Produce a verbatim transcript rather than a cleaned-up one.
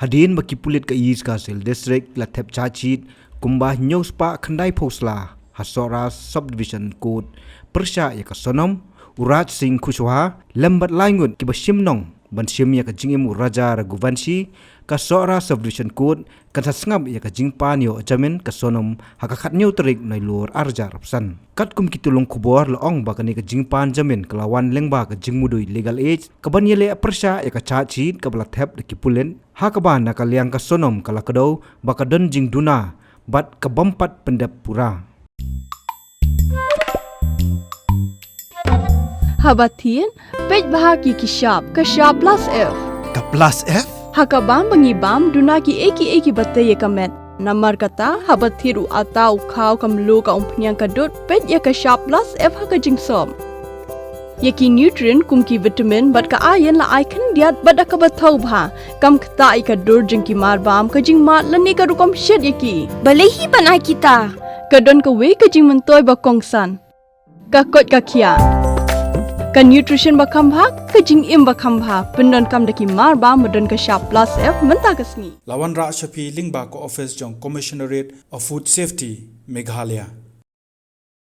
Hadien ba ki pulit ka East Khasi Hills District la thep charge sheet kumba hynñiew spah khyndai phew sla ha Sohra Subdivision Court pyrshah ïa ka Sonam, u Raj Singh Kushwaha lem bad lai ngut kiba shim nong ban shim ïa ka jingim u Raja Raghuvanshi, ka Sohra Subdivision Court kan sa sngap ïa ka jingpan ïoh jamin ka Sonam ha ka khathynñiew tarik Nailur arhajar arphew san. Katkum ki tyllong khubor la ong ba kane ka jingpan jamin ka la wan lyngba ka jingmudui Legal Aid kaban ïaleh pyrshah ïa ka charge sheet kaba la thep da ki pulit, ha kaba na ka liang ka Sonam ka la kdew ba ka don jingduna bad ka bym pat pyndep pura. Haba thied, peit bha ki ki shap, ka shap plus F. Ka plus F? Ha ka bam ba ngi bam, duna ki ei ki ei kiba tei ïa ka met. Namar kata, haba thied u atta u khaw ka mluh ka umphniang ka dud, peit ïa ka shap plus F ha ka jingsop. Ïa ki nutrient kum ki vitamin bad ka iron la ai khyndiat bad da kaba thaw bha. Kam ktah ïa ka dur jong ki mar bam, ka jingmad lane ka rukom shet ïa ki. Balei hi ban ai kita? Ka don kawei ka jingmyntoi ba kongsan. Ka koit ka khiah. Ka nutrition ba kham bha, ka jingim ba kham bha. Pyndonkam da ki mar bam ba don ka shap plus F mynta ka sngi. La wanrah sha phi lyngba ka office jong Commissionerate of Food Safety, Meghalaya.